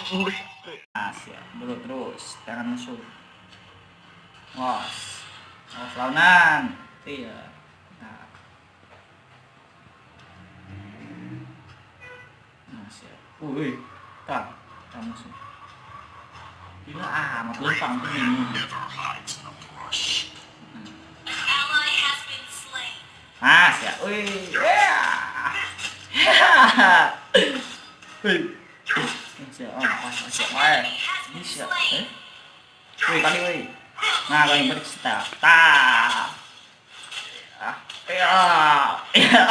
Nah, siap. Dulu terus tangan musuh. Was. Awas lawanan. Iya. Nah. Nah, siap. Wih. Tah, tah musuh. Gila amat lempang tuh ini. Ah, siap. Wih. Ya. Wih. Siap. Oh, siap. Ini siap. Eh? Wih, kali wih. Nah, kali balik ta. Ta. Ah, ya. Ya.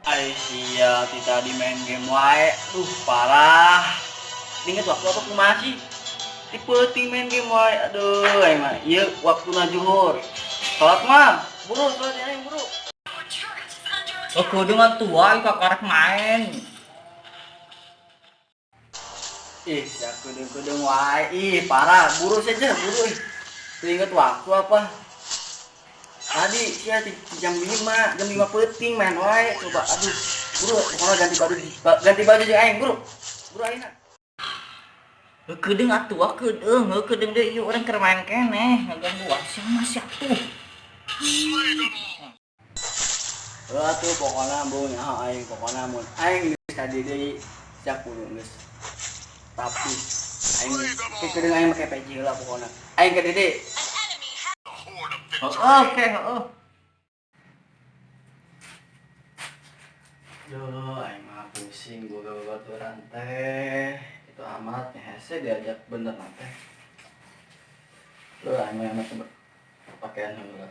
Ay sia ti tadi main game wae. Duh, parah. Ingat waktu apa kumaha sih? Ti peuting main game wae. Aduh, aing mah ieu waktuna juhur. Salat mah, buru salat ya aing buru. Oh, kudu tua kok karek main. Ih, sia kudu-kudu wae. Ih, parah. Buru saja, buru ih. Teu inget waktu apa? Tadi sia ti jam 5, jam 5 peuting main wae. Coba aduh. Buru, pokoknya ganti baju jeung aing, buru. Buru ayeuna. Kedeung atuh, kedeung, heuh kedeung deui ieu urang keur main keneh, ngaganggu wae sia mah sia tuh. Heuh atuh pokona embung nyaho aing pokona mun aing geus tadi deui sia kudu geus. Tapi aing kedeung aing make peci heula pokona. Aing ke dede. Oke, heeh. Duh, aing mah pusing boga babaturan teh. Itu amat hese diajak bener teh. Duh, aing mah enak pakaian heula.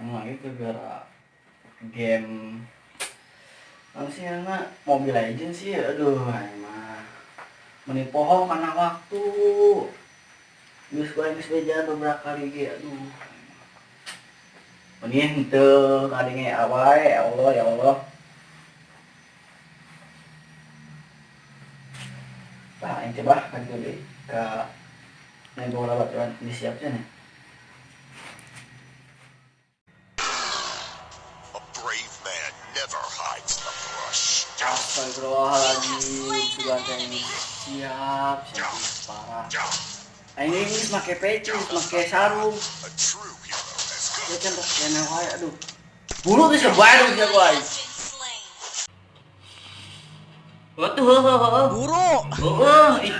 Emang lagi gara game apa sih enak Mobile Legends sih, aduh aing mah meni poho karena waktu. Geus ku aing geus beja beberapa kali ge, aduh. Meni henteu kadenge wae, ya Allah, ya Allah. Tah aing coba kan deui ka main bola baturan geus siap cenah. A brave man never hides in the brush. Astagfirullahaladzim, sudah teh siap, siap parah. Aing ini geus make peci, geus make sarung. A true hero has Ya can tos kene wae, aduh. Buru geus kebayang sia ku aing. Atuh heuh heuh heuh. Buru. Heeh, ih.